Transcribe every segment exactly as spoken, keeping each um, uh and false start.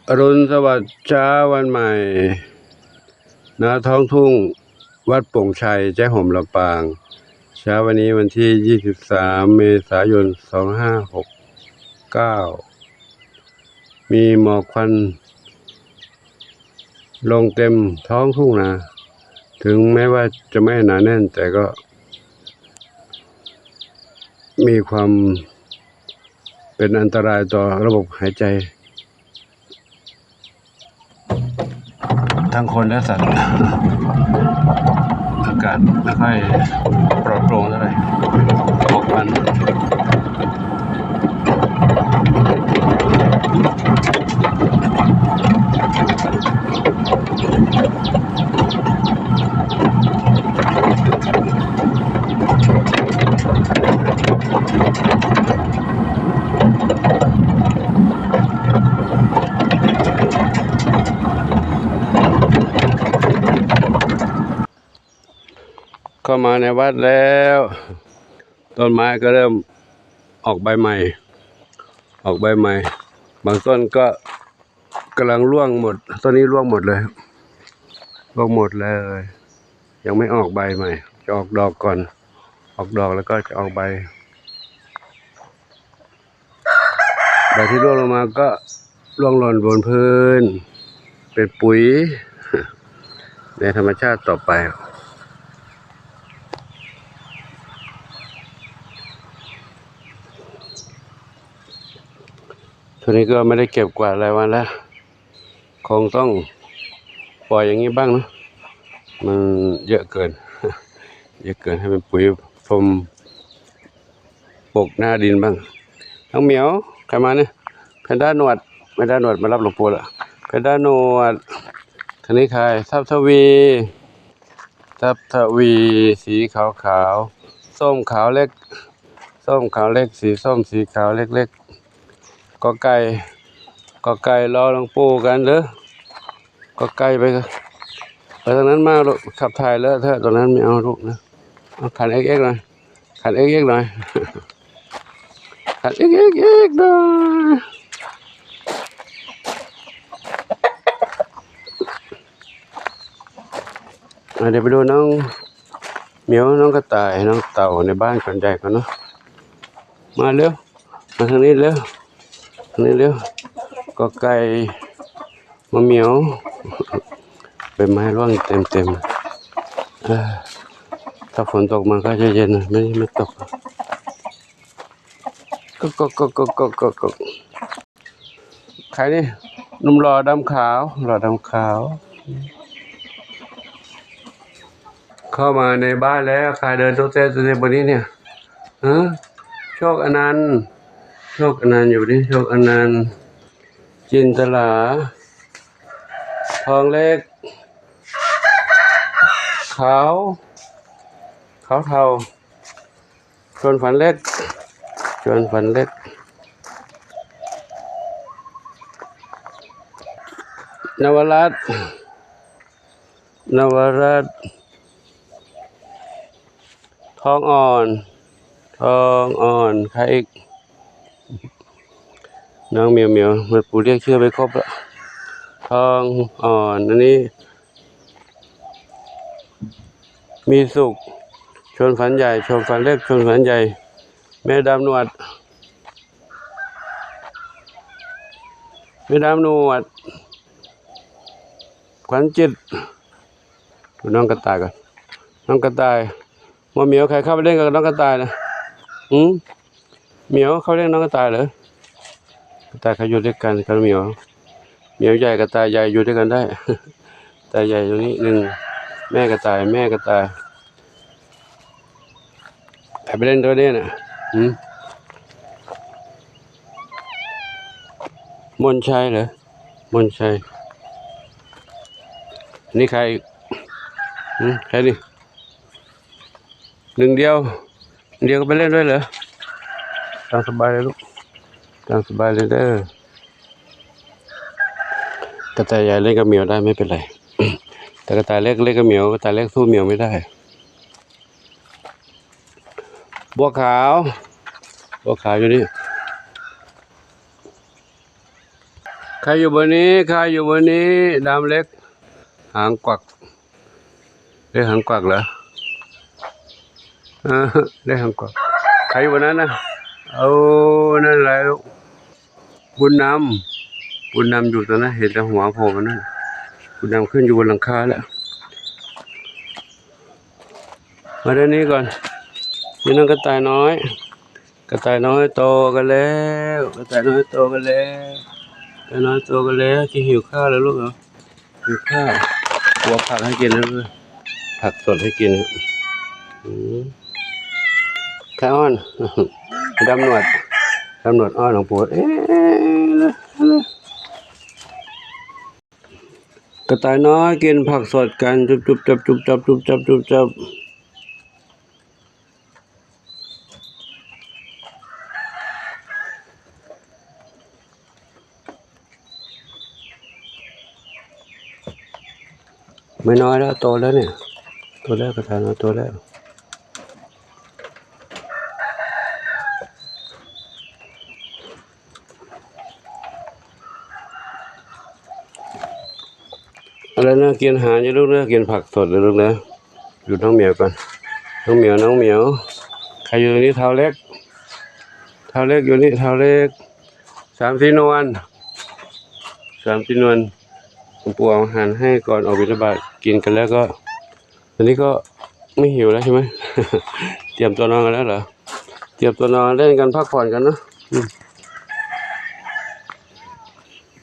อรุณสวัสดิ์เช้าวันใหม่ ณ ท้องทุ่งวัดโป่งชัย แจ้ห่ม ลำปาง เช้าวันนี้วันที่ ยี่สิบสาม เมษายน สองห้าหกเก้า มีหมอกควันลงเต็มท้องทุ่งนา ถึงแม้ว่าจะไม่หนาแน่น แต่ก็มีความเป็นอันตรายต่อระบบหายใจ ทั้งคนและสัตว์ อากาศไม่ค่อยปลอดโปร่งเท่าไหร่ หมอกควัน เข้ามาในวัดแล้ว ต้นไม้ก็เริ่มออกใบใหม่ ออกใบใหม่ บางต้นก็กำลังร่วงหมด ต้นนี้ร่วงหมดเลย ร่วงหมดเลย ยังไม่ออกใบใหม่ จะออกดอกก่อน ออกดอกแล้วก็จะออกใบ ใบที่ร่วงลงมาก็ร่วงหล่นบนพื้น เป็นปุ๋ย ในธรรมชาติต่อไป ช่วงนี้ก็ไม่ได้เก็บกวาดหลายวันแล้ว คงต้องปล่อยอย่างนี้บ้างนะ มันเยอะเกิน เยอะเกิน ให้เป็นปุ๋ยพรมปกหน้าดินบ้าง น้องเหมียว ใครมาเนี่ย แพนด้าหนวด แพนด้าหนวดมารับหลวงปู่แล้ว แพนด้าหนวด คันนี้ใคร ทับทวี ทับทวี สีขาวขาว ส้มขาวเล็ก ส้มขาวเล็ก สีส้มสีขาวเล็กๆ กอไก่ กอไก่รอหลวงปู่กันเด้อ กอไก่ไป ไปทางนั้นมาลูก ขับถ่ายเลอะเทอะตรงนั้นไม่เอาลูกนะ เอาขันเอ็กเอ็กหน่อย ขันเอ็กเอ็กหน่อย ขันเอ็กเอ็กเอ็กหน่อย อ่ะ เดี๋ยวไปดูน้องเหมียว น้องกระต่าย น้องเต่าในบ้านส่วนใหญ่กันเนาะ มาเร็ว มาทางนี้เร็ว ทางนี้เร็ว กอไก่ มะเหมียว ใบไม้ร่วงเต็มๆ เอ้อ ถ้าฝนตกมาก็จะเย็นหน่อย ไม่ ไม่ตก ก็ ก็ ก็ ใครนี่ หนุ่มหล่อดำขาว หล่อดำขาว เข้ามาในบ้านแล้ว ใครเดินโต๊ะเต๊ะโต๊ะเต๊ะบนนี้เนี่ย ฮะ โชคอนันต์ โชคอนันต์อยู่นี่ โชคอนันต์ จินตลา ทองเล็ก ขาว ขาวเทา ชวนฝันเล็ก ชวนฝันเล็ก นวรัตน์ นวรัตน์ ทองอ่อน ทองอ่อน ใครอีก น้องเหมียวเหมียว เหมือนปู่เรียกชื่อไม่ครบละ ทองอ่อน อันนี้ มีสุข ชวนฝันใหญ่ ชวนฝันเล็ก ชวนฝันใหญ่ แม่ดำหนวด แม่ดำหนวด ขวัญจิต ดูน้องกระต่ายก่อน น้องกระต่าย หมอเหมียว ใครเข้าไปเล่นกับน้องกระต่ายนะ หืม เหมียว เข้าเล่นน้องกระต่ายเหรอ กระต่ายเขาอยู่ด้วยกันกับเหมียว เหมียวใหญ่กระต่ายใหญ่อยู่ด้วยกันได้ กระต่ายใหญ่ตรงนี้หนึ่ง แม่กระต่าย แม่กระต่าย ใครไปเล่นด้วยเนี่ยน่ะ หืม มนชัยเหรอ มนชัย นี่ใครอีก หืม ใครนี่ หนึ่งเดียว หนึ่งเดียวก็ไปเล่นด้วยเหรอ ตามสบายเลยลูก ตามสบายเลยเด้อ กระต่ายใหญ่เล่นกับเหมียวได้ไม่เป็นไร แต่กระต่ายเล็กเล่นกับเหมียว กระต่ายเล็กสู้เหมียวไม่ได้ บัวขาว บัวขาวอยู่นี่ ใครอยู่บนนี้ ใครอยู่บนนี้ ดำเล็ก หางกวัก เล็กหางกวักเหรอ อ่า เล็กหางกวัก ใครอยู่บนนั้นนะ เอา นั่นแหละลูก บุญนำ บุญนำอยู่ตรงนั้น เห็นแต่หัวโผล่มานั่น บุญนำขึ้นอยู่บนหลังคาแล้ว มาด้านนี้ก่อน นี่น้องกระต่ายน้อย กระต่ายน้อยโตกันแล้ว กระต่ายน้อยโตกันแล้ว กระต่ายน้อยโตกันแล้ว จะหิวข้าวแล้วลูกเหรอ หิวข้าว กลัวผักให้กินนะลูก ผักสดให้กินนะ อืม ไข่อ้อน ดำหนวด ดำหนวดอ้อนหลวงปู่ เอ๊ะ กระต่ายน้อยกินผักสดกัน จุบจุบจับ จุบจับ จุบจับ จุบจับ ไม่น้อยแล้ว โตแล้วเนี่ย โตแล้ว กระต่ายน้อยโตแล้ว อะไรนะ กินอาหารอยู่ลูกนะ กินผักสดเลยลูกนะ อยู่น้องเหมียวก่อน น้องเหมียว น้องเหมียว ใครอยู่ตรงนี้ เท้าเล็ก เท้าเล็กอยู่นี่ เท้าเล็ก สามสีนวล สามสีนวล หลวงปู่เอาอาหารให้ก่อนออกบิณฑบาต กินกันแล้วก็ ตอนนี้ก็ไม่หิวแล้วใช่ไหม เตรียมตัวนอนกันแล้วเหรอ เตรียมตัวนอนเล่นกันพักผ่อนกันเนาะ อืม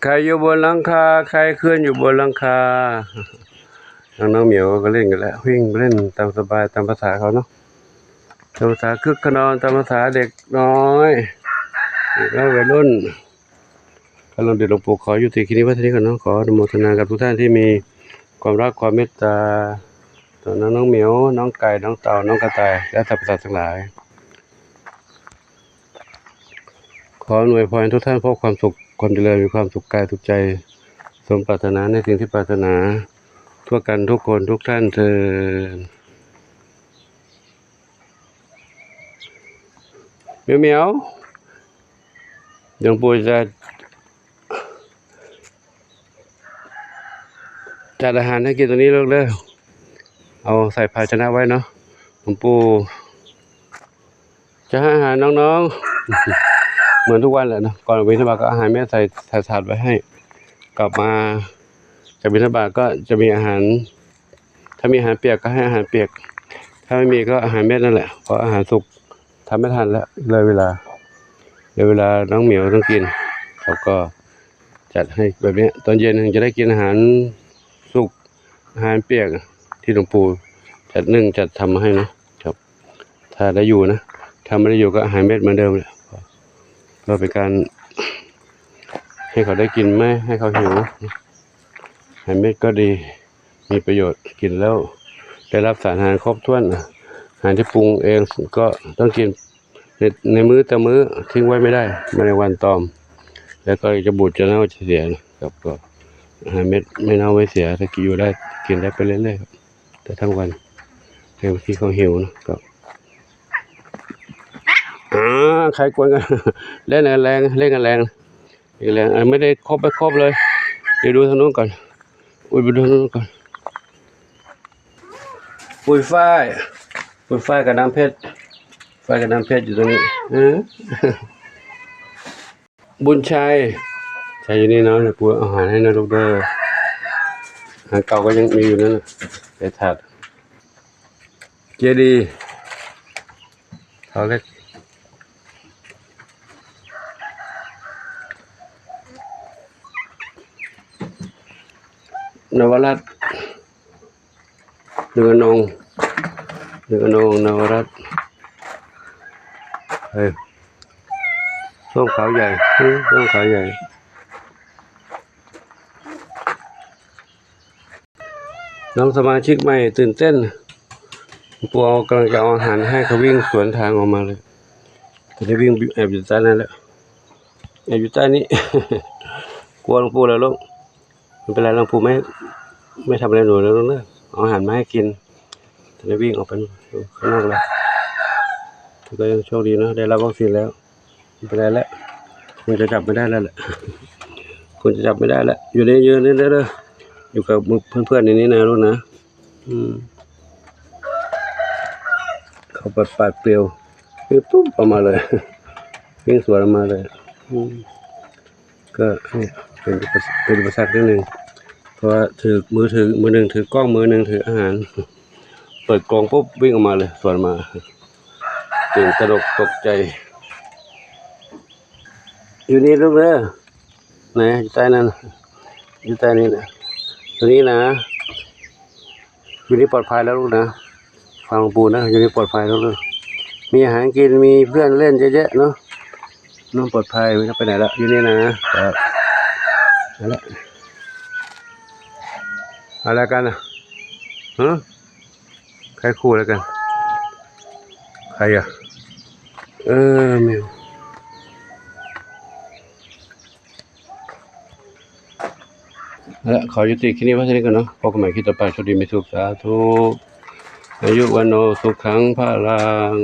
ใครอยู่บนหลังคา ใครขึ้นอยู่บนหลังคา น้องๆเหมียวก็เล่นกันแล้ว วิ่งเล่นตามสบาย ตามภาษาเขาเนาะ ตามภาษาคึกคะนอง ตามภาษาเด็กน้อย เด็กน้อยวัยรุ่น ก็ลองเดี๋ยวหลวงปู่ขอยุติคลิปนี้ไว้เท่านี้ก่อนเนาะ ขออนุโมทนากับทุกท่านที่มีความรักความเมตตา ต่อน้องๆเหมียว น้องไก่ น้องเต่า น้องกระต่าย และสรรพสัตว์ทั้งหลาย ขออำนวยพรให้ทุกท่านพบความสุข ความเจริญ มีความสุขกายสุขใจ สมปรารถนาในสิ่งที่ปรารถนา ทั่วกันทุกคนทุกท่านเทอญ เหมียวเหมียว หลวงปู่จะ จัดอาหารให้กินตรงนี้ลูกเด้อ เอาใส่ภาชนะไว้เนาะ หลวงปู่จะให้อาหารน้องๆ เหมือนทุกวันแหละเนาะ ก่อนบิณฑบาตก็อาหารเม็ดใส่ ใส่ถาดไว้ให้ กลับมาจากบิณฑบาตก็จะมีอาหาร ถ้ามีอาหารเปียกก็ให้อาหารเปียก ถ้าไม่มีก็อาหารเม็ดนั่นแหละ เพราะอาหารสุกทำไม่ทันแล้ว เลยเวลา เลยเวลาน้องเหมียวต้องกิน เขาก็จัดให้แบบเนี้ย ตอนเย็นถึงจะได้กินอาหารสุก อาหารเปียกที่หลวงปู่จัดนึ่งจัดทำมาให้เนาะ ครับ ถ้าได้อยู่นะ ถ้าไม่ได้อยู่ก็อาหารเม็ดเหมือนเดิมแหละ ก็เป็นการให้เขาได้กิน ไม่ให้เขาหิว อาหารเม็ดก็ดี มีประโยชน์ กินแล้วได้รับสารอาหารครบถ้วน อาหารที่ปรุงเองก็ต้องกินใน ในมื้อแต่มื้อ ทิ้งไว้ไม่ได้ แมลงวันตอม แล้วก็จะบูดจะเน่าจะเสียนะครับ ก็อาหารเม็ดไม่เน่าไม่เสีย ถ้ากินอยู่ได้ กินได้ไปเรื่อยๆครับ แต่ทั้งวัน แต่บางทีเขาหิวนะ ก็ อ่า ใครกวนกัน เล่นกันแรง เล่นกันแรง เล่นกันแรง อ่ะ ไม่ได้ครบ ไม่ครบเลย เดี๋ยวดูทางนู้นก่อน อุ้ย ไปดูทางนู้นก่อน ปุยฝ้าย ปุยฝ้ายกับน้ำเพชร ฝ้ายกับน้ำเพชรอยู่ตรงนี้ เออ บุญชัย ใช่ อยู่นี่เนาะ เดี๋ยวกูเอาอาหารให้นะลูกเด้อ อาหารเก่าก็ยังมีอยู่นั่นน่ะ ไปถาด เจดีย์ เขาเล็ก นวรัตน์ เนื้อนง เนื้อนง นวรัตน์ เฮ้ย ส้มขาวใหญ่ เฮ้ย ส้มขาวใหญ่ น้องสมาชิกใหม่ตื่นเต้น ปู่กำลังจะเอาอาหารให้ เขาวิ่งสวนทางออกมาเลย ตอนนี้วิ่งแอบอยู่ใต้นั่นแหละ แอบอยู่ใต้นี้ กลัวหลวงปู่แล้วลูก ไม่เป็นไร หลวงปู่ไม่ ไม่ทำอะไรหนูแล้วลูกเนอะ เอาอาหารมาให้กิน ตอนนี้วิ่งออกไปข้างนอกแล้ว ถือก็ยังโชคดีเนอะ ได้รับวัคซีนแล้ว ไม่เป็นไรแล้ว คงจะจับไม่ได้แล้วแหละ คงจะจับไม่ได้แล้ว อยู่ใน อยู่ในเด้อ อยู่กับเพื่อนๆในนี้นะลูกนะ อืม เขาปัดปาดเปรียว วิ่งปุ๊บออกมาเลย วิ่งสวนออกมาเลย อืม ก็เนี่ย เป็นอุปส-, เป็นอุปสรรคนิดนึง เพราะว่าถือมือถือ มือหนึ่งถือกล้อง มือหนึ่งถืออาหาร เปิดกรงปุ๊บวิ่งออกมาเลย สวนมา ตื่นตระหนกตกใจ อยู่นี่ลูกเด้อ ไหน อยู่ใต้นั่น อยู่ใต้นี่นะ ตัวนี้นะ อยู่นี่ปลอดภัยแล้วลูกนะ ฟังปู่นะ อยู่นี่ปลอดภัยแล้วลูก มีอาหารกิน มีเพื่อนเล่นเยอะแยะเนาะ น้องปลอดภัย ไม่ต้องไปไหนละ อยู่นี่นะ ครับ เอาละ อะไรกันนะ ฮะ ใครคู่อะไรกัน ใครอ่ะ เออ แมว และขอยุติคลิปนี้ไว้เท่านี้ก่อนเนาะ พบกันใหม่คลิปต่อไป โชคดีมีสุข สาธุ อายุวัณโณ สุขัง พลัง